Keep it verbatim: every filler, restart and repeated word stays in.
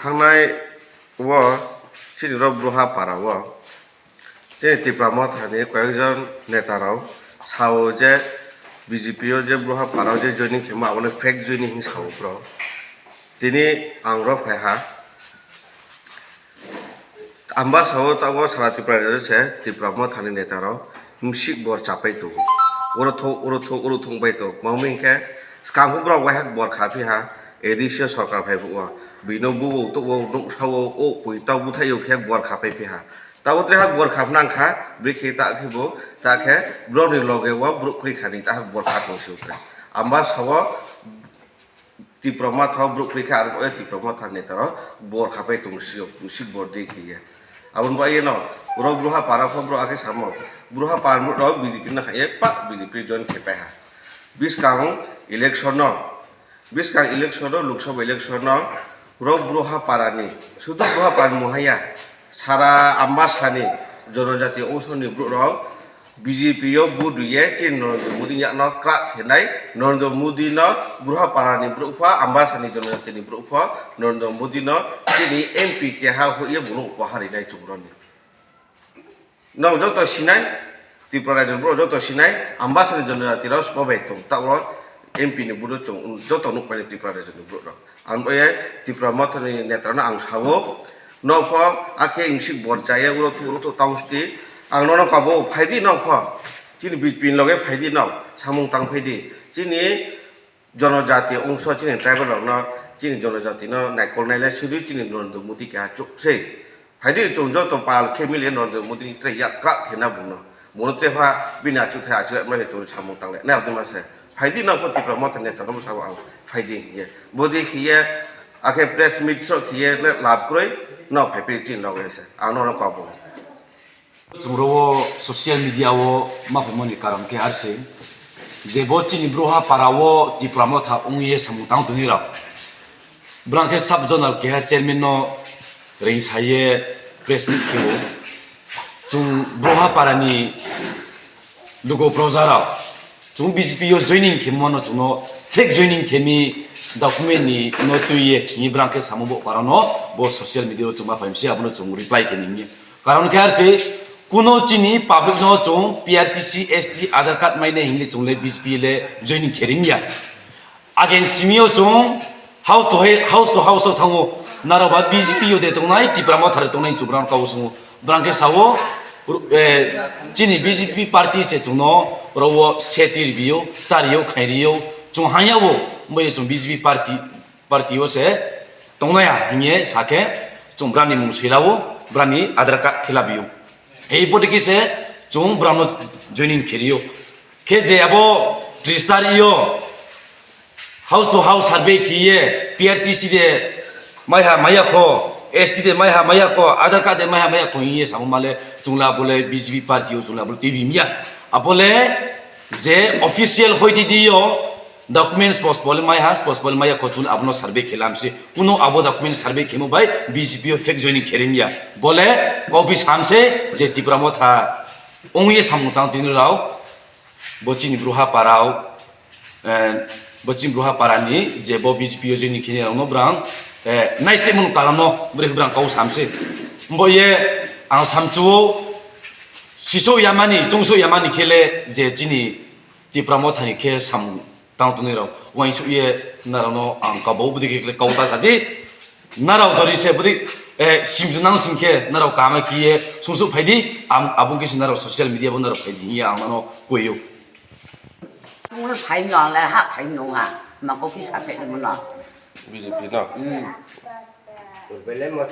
Thangnai o chini rok Bruha para o chini Tipra Motha ni koyekjon neta rok sao je B J P o je Bruha para o je joining khemo abono fake joining hin sao bro. Tini ang rok phai ha. Ambasa o tabok sara Tripura rajyo se Tipra Motha ni neta rok msik bor chapai tongo. Oro thok, oro thok, oro thok bai tongo. Tma hwnba hinkhe swkang borok waiha bor kha phi ha, A D C o sorkar phai o. Bino bubo tongo, nuksa o, o pui ta buthai o khe bor kha pai phi ha. Tabok tre ha bor kha nang kha, bwrwi khe ta khe bo, ta khe borok ni loge o borok kwrwi kha ni ta ha bor kha tong si khe. Ambasa o Tipra Motha o borok kwrwi kha, aro bo Tipra Motha ni neta rok bor kha pai tong sio, sik bor de khe ye. Aboni bo ayeno, borok Bruha para pho borok akhe samo, Bruha para borok rok B J P no kha ye, pak B J P join khe pai ha. Bwskang election no, bwskang election no, Lok Sabha election no, borok Bruha para ni, sudu Bruha para ni mohaya, sara Ambasa ni, jonojati ongso ni borok rok, B J P o vote rwiye chini Narendra Modi yakno kwrak khenai, Narendra Modi no Bruha para ni borok pho, Ambasa ni jonojati ni borok pho, Narendra Modi no chini M P keha hoye bono upahar rinai chwng roni. Nwng joto sinai, Tripura rajyo ni borok joto sinai, Ambasa ni jonojati rok sbo bai tong, ta oro M P ni vote o chwng joto nukmani Tripura rajyo ni borok rok. Ang bo ye Tipra Motha ni neta rok no ang sao, nok pho akhe msik bor chaya uro thuk uro thuk tong sti. Ang nono kabo phaidi nok pho. Chini B J P ni loge phaidi nok. Samung tang phaidi. Chini jonojati ongso chini tribal rok no chini jonojati no naikol nailai sudi chini Narendra Modi keha chuk sei. Phaidi chwng joto pal khe mili Narendra Modi ni tre yak kwrak khe na bung no. Bono tepha bini achuk thai achuk ma se chori samung tangle. Ne abdi ma se. Phaidi no ko Tipra Motha neta no sabo ang phaidi hiye. Bodi hiye akhe press meet so hiye le lab kroi no phai phi chin rok se. Ang no no kabo. Chwng ro o social media o ma phai mani karon khe arsi. Je bo chini Bruha para o Tipra Motha ong ye samung tang tuni rok. Bwrang khe sub zonal keha chairman no ring saye press meet khe o. Chwng Bruha para ni lugo proja rok. Chwng B J P o joining khe mano chwngno fake joining khe mi document ni no twi ye ni bwrang khe samo bo para no bo social media o chwng ma phaim se abono chwng reply khe ni. Karon khe arsi kuno chini public no chwng P R T C, S T, Aadhaar card mai nai hinwi chwng le B J P le joining khe ring ya. Again, simi o chwng house to he-, house to house o thango. Naro ba B J P o de tongnai, Tipra Motha de tongnai, Tipra kau swngo. Bwrang khe sao, eh, chini B J P party se chwngno oro o seti ribio, chario, khainrio, chwng hanya o, bo ye chwng B J P party, party o se tongnaya hinye sakhe chwng brani mung sila o, brani Aadhaar card khela bio. Ei poti khe se chwng brano joining kherio. Khe je abo tris tarik o house to house survey khiye P R T C de maiha maya kho, S T de maiha maya kho, Aadhaar card de maiha maya kho hiye samo male chwngla bole B J P party o chwngla bole T V miya. Abole je official hoi di di yo documents pos pole maiha, pos pole maya kho chwngla abono survey khilam se. Kuno abo document survey khemo bai B J P o fake joining kherim ya. Bole office hamse je Tipra Motha ong ye samung tang tini rao. Bo chini Bruha para o, eh, bo chini Bruha para ni je bo B J P o joining khini rao no brang, eh, nai state mun kalam no brih brang kau samse. Bo ye ang samchu o siso yamani, chungso yamani khele je chini Tipra Motha ni khe samung tang tongwi rok uansuk ye narok no ang kabo bwdwi khe kau ta sadi. Narok dori se bwdwi, eh, simju nang sing khe narok kama kiye sungsuk phaidi, am-, abung kisi narok social media bo narok phaidi hiya ang no koyo. Ang phai no le ha phai no ha. Ma ko kisa phai no. B J P no. Hmm.